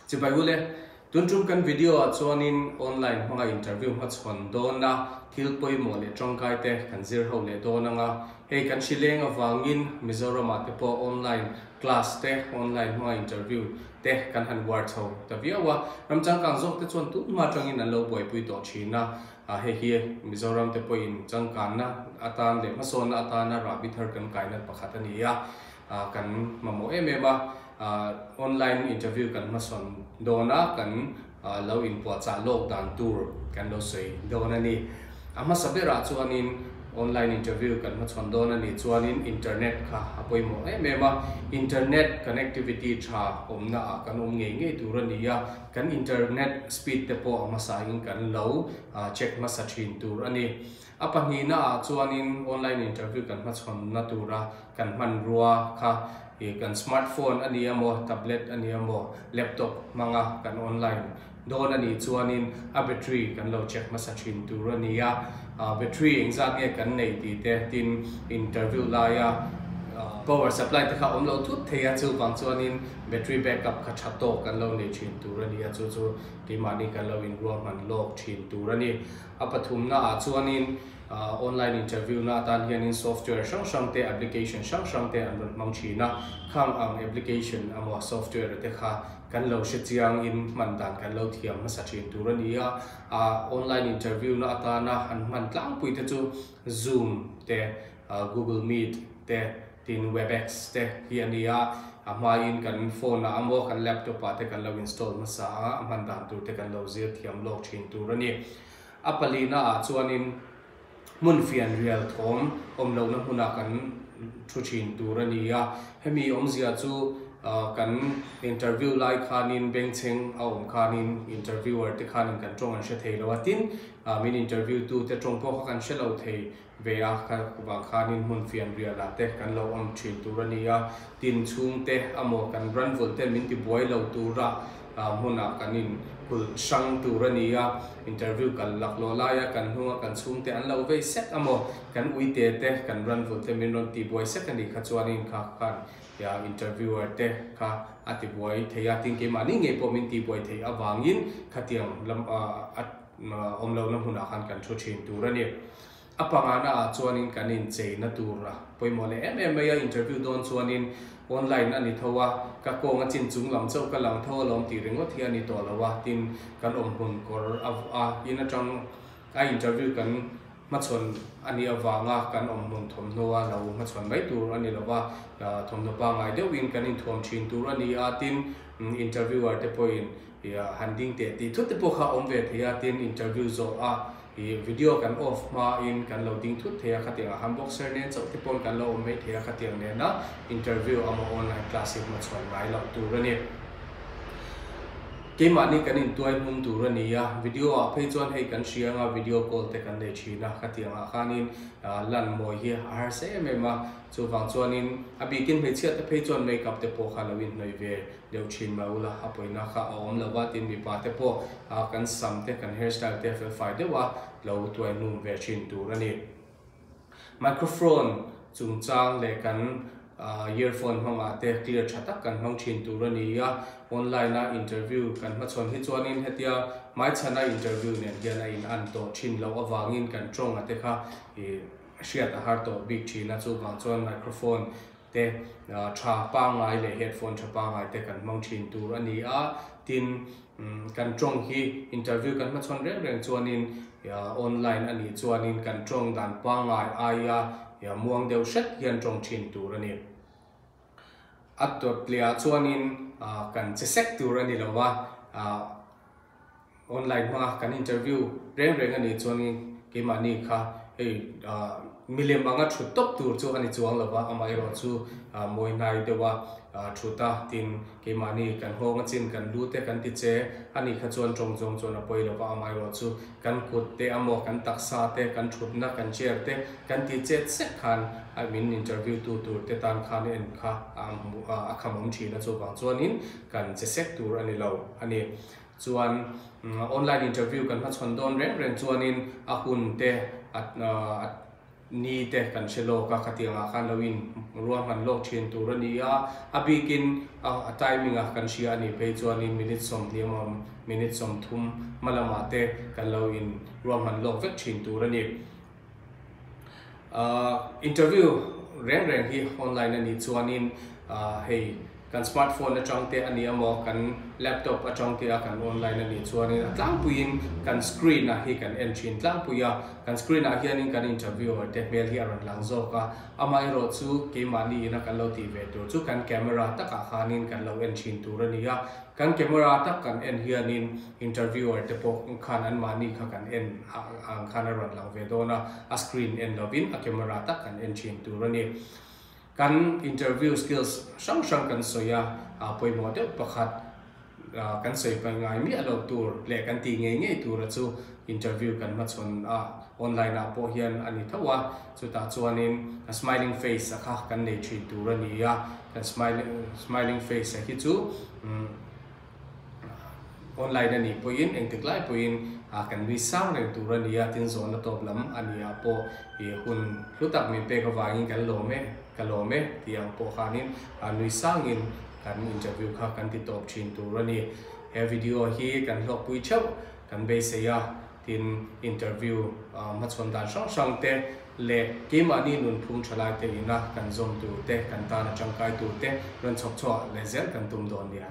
Chibai ule, tun tum kan video ah chuanin online hmanga interview hmachhawn dawna thil pawimawh leh tangkai te kan zir ho leh dawn anga, hei kan hri leng avangin Mizoram ah te pawh online class te, online hmanga interview te kan han uar chho ta viau a, ram changkang zawk te chuan tun hma atangin an lo buaipui tawh thin a, hei hi Mizoram te pawhin changkanna atan leh hmasawnna atana rahbi thar kan kaina pakhat a ni a. Kan mamawh em em a, online interview kan hmasawn dawn a, kan lo inpuahchah lawk dan tur kan lo sawi dawn a ni. A hmasa berah chuanin online interview kan hmachhawn dawn a nih chuanin internet kha a pawimawh em em a, internet connectivity tha awmna ah kan awm ngei ngei tur a ni a, kan internet speed te pawh a hmasain kan lo check hmasa thin tur a ni. A pahnihna ah chuanin online interview kan hmachhawnna tura kan hmanrua kha ih kan smartphone a ni emaw, tablet a ni emaw, laptop hmanga kan online dawn a nih chuanin a battery kan lo check hmasa thin tur a ni a. Battery engzat nge kan nei tih te tin interview laia power supply te kha awm lo thut thei a, chuvang chuanin battery backup kha tha tawk kan lo nei thin tur a ni a, chu chu keimahni kan lo inruahman lawk thin tur a ni. A pathumna ah chuanin online interview na atan hianin software hrang hrang te, application hrang hrang te an rawn hmang thin a. Khang ang application emaw software te kha kan lo hre chiangin hman dan kan lo thiam hmasa thin tur a ni a. Online interview na atana an hman tlangpui te chu Zoom te, Google Meet te, tin Webex te hi a ni a. A hmain kan phone ah emaw kan laptop ah te kan lo install hmasa a, a hman dan tur te kan lo zir thiam lawk thin tur a ni. A palina ah chuanin hmun fian rial thawm awm lohna hmunah kan thu thin tur a ni a. Hemi awmzia chu kan interview lai khanin bengchheng a awm khanin interviewer te khanin kan tawng an hre thei lo a, tin min interview tu te tawng pawh kha kan hre lo thei ve a, kha vang khanin hmun fian rialah te kan lo awm thin tur a ni a, tin chhungte amaw kan ranvulh te min ti buai lo tura hmunah kan in kulh hrang tur a ni a, interview kal laklawh laia kan hnunga kan chhungte an lo vei sek amaw kan uite te kan ranvulh te min rawn ti buai sek a nih kha chuanin kha khan interviewer te kha a ti buai thei a, tin keimahni ngei pawh min ti buai theih avangin khatiang lam a awm lohna hmunah khan kan thu thin tur a ni. A pangana ah chuanin kan incheina tur a pawimawh leh em em mai a, interview dawn chuanin online a ni tho a, ka kawng a chin chung lam chauh ka lang tho alawm tih ringawt hi a ni tawh lo a, tin kan awm hmun kawr a a in atang a interview kan hmachhawn a nih avanga kan awm hmun thawmhnaw a lo hmachhawn mai tur a ni lo va, thawmhnaw pangngai deuhin kan inthuam thin tur a ni a, tin interviewer te pawhin han ding teh tih thut te pawh kha a awm ve thei a, tin interview zawh a Ih video kan off hma in kan lo ding thut thei a khatiang ah khan boxer nen chauh te pawn kan lo awm mai thei a khatiang nena interview amaw online class hi hmachhawn ngai loh tur a ni. Keimahni kan intuai hnung tur a ni a, video ah phei chuan hei kan hria anga video call te kan nei thin a khatiang ah khanin lan mawi hi a harsa em em a, chuvang chuanin a bikin hmeichhia te phei chuan makeup te pawh kha lo inhnawih ve deuh thin mai ula, a pawina kha a awm lo va, tin mipa te pawh kan sam te kan hair style te fel fai deuh a lo tuai hnum ve thin tur a ni. Microphone chungchang leh kan earphone hmangah te clear tha tak kan hmang thin tur a ni a, online a interview kan hmachhawn hi chuanin hetia hmaichhana interview nen hian a in an tawh thin loh avangin kan tawnga te kha hriat a har tawh bik thin a, chuvang chuan microphone te tha pangngai leh headphone tha pangngai te kan hmang thin tur a ni a, tin kan tawng hi interview kan hmachhawn reng reng chuanin online a nih chuanin kan tawng dan pangngai aia muang deuh hret hian tawng thin tur a ni. A tawp leh ah chuanin kan che sek tur a ni lo a. Online hmanga kan interview reng reng a nih chuanin keimahni kha hei milem anga thut tawp tur chu a ni chuang lo va, amaherawh chu mawi hnai deuha thut a, tin keimahni kan nghawng a chin kan lu te kan ti che a nih kha chuan tawng zawng chuan a pawi lo va, amaherawh chu kan kut te amaw kan taksa te kan thutna kan chair te kan ti chet sek khan min interview tu tur te tan khan en kha a khamawm thin a, chuvang chuanin kan che sek tur a ni lo a ni. Chuan online interview kan hmachhawn dawn reng reng chuanin a hun te a Ni te kan hre lawk a, khatiang ah khan lo in ruahman lawk thin tur a ni a, a bikin a timing a kan hria a nih phei chuanin minute 20 emaw minute 30 hma lamah te kan lo in ruahman lawk vek thin tur a ni. Interview reng reng hi online a nih chuanin hei Kan smartphone atang te a ni emaw, kan laptop atang te a kan online a nih chuanin a tlangpuiin kan screen ah hi kan en thin tlangpui a. Kan screen ah hianin kan interviewer te hmel hi a rawn lang zawk a. Amaherawh chu keimahni ina kan lo tih ve tur chu kan camera takah khanin kan lo en thin tur a ni a. Kan camera tak kan en hianin interviewer te pawh khan anmahni kha kan en ang khan a rawn lang ve dawn a, a screen en lovin a camera tak kan en thin tur a ni. Kan interview skills hrang hrang kan sawi a, pawimawh deuh pakhat kan sawi hmai ngai miah lo tur leh kan tih ngei ngei tura chu interview kan hmachhawn a, online ah pawh hian a ni tho a, chutah chuanin a smiling face a kha kan nei thin tur a ni a, kan smiling face a hi chu Online a nih pawhin engtik lai pawhin kan nui sang reng tur a ni a, tin zawhna tawp lam a ni ah pawh i hun hlu tak min pek avangin kan lawm e, ka lawm e tih ang pawh khanin nui sangin kan interview kha kan ti tawp thin tur a ni. He video hi kan hlawkpui theuh kan beisei a, tin interview hmachhawn dan hrang hrang te leh keimahni nunphung thalai te ina kan zawm tur te, kan tana tangkai tur te rawn chhawp chhuah leh zel kan tum dawn nia.